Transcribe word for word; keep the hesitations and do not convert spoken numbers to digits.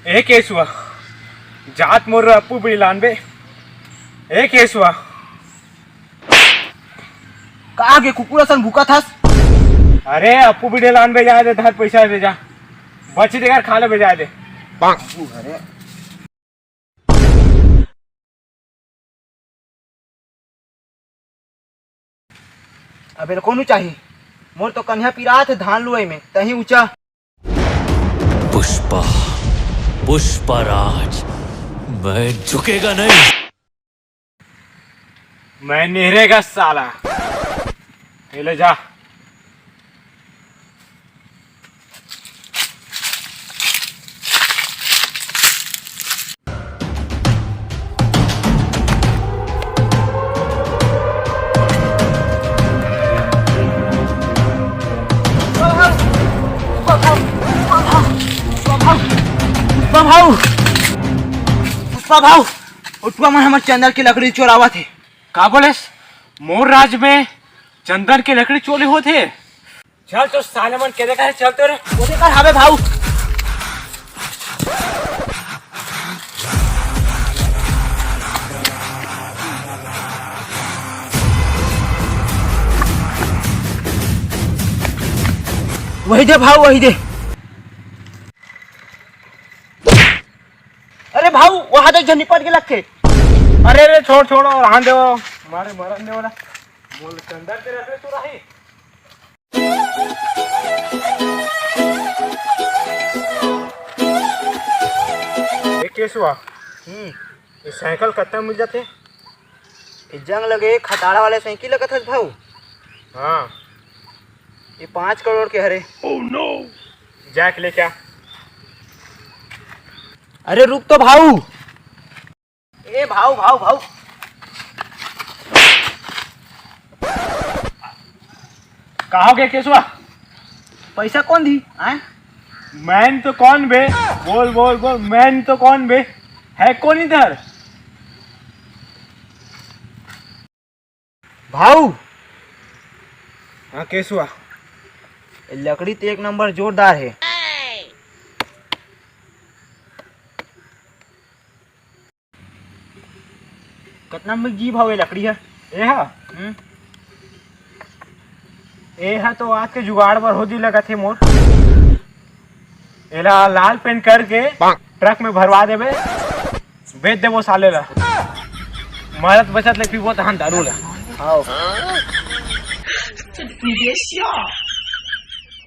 ए केसुआ, जात मोर अपू बीड़ी लान बे। ए केसुआ। का गे कुकुर असन भूकत हस? अरे अपू बीड़ी लान बे, जाए दे, धर पैसा दे जा। बच दे यार, खा ले बे, जाए दे। बाबू घरे। अबे कोनो चाही, मोर तो कन्हा पिरात हे धान लुआई में, तही ऊंचा। पुष्पा, पुष्पराज, मैं झुकेगा नहीं। मैं निहरेगा साला। ये ले जा। पुष्पा भाऊ, पुष्पा भाऊ, ओटुआ मन हमर चंदन के लकड़ी चोरावत हे। का बोलेस? मोर राज में चंदन के लकड़ी चोरी होत हे? चल तो साले मन के देखा है, चल तो रे। वो देखा हावे भाऊ। वही दे भाऊ, वही दे। अरे भाऊ, वहां देख, झन निपट के लगथे। अरे रे, छोड़, छोड़, और रहन दे वो। मारे मरन दे वाला। बोल, चंदन के रख ले तू रही। ए केसुआ, हम्म। ये साइकिल कत्ता मिल जाथे? ये जंग लगे खटाड़ा वाले साइकिल लगत हस भाऊ? हाँ। ये पाँच करोड़ के हरे। Oh no! जाके लेके आ। अरे रुक तो भाऊ। ए भाऊ, भाऊ, भाऊ। का हो गया केसुआ? पैसा कौन दी? आय? मैन तो कौन बे? बोल, बोल, बोल, मैन तो कौन बे? है कौन इधर? भाऊ। हाँ केसुआ। लकड़ी तो एक नंबर जोरदार है। कतना में जी भाव ये लकड़ी है? ए हा? हम्म। ए हा तो आज के जुगाड़ बर होदी लगत हे मोर। एला लाल पेंट करके ट्रक में भरवा देबे, बेच देबो साले ला। मरत बचत ले पीबो तहन दारू ला। आओ।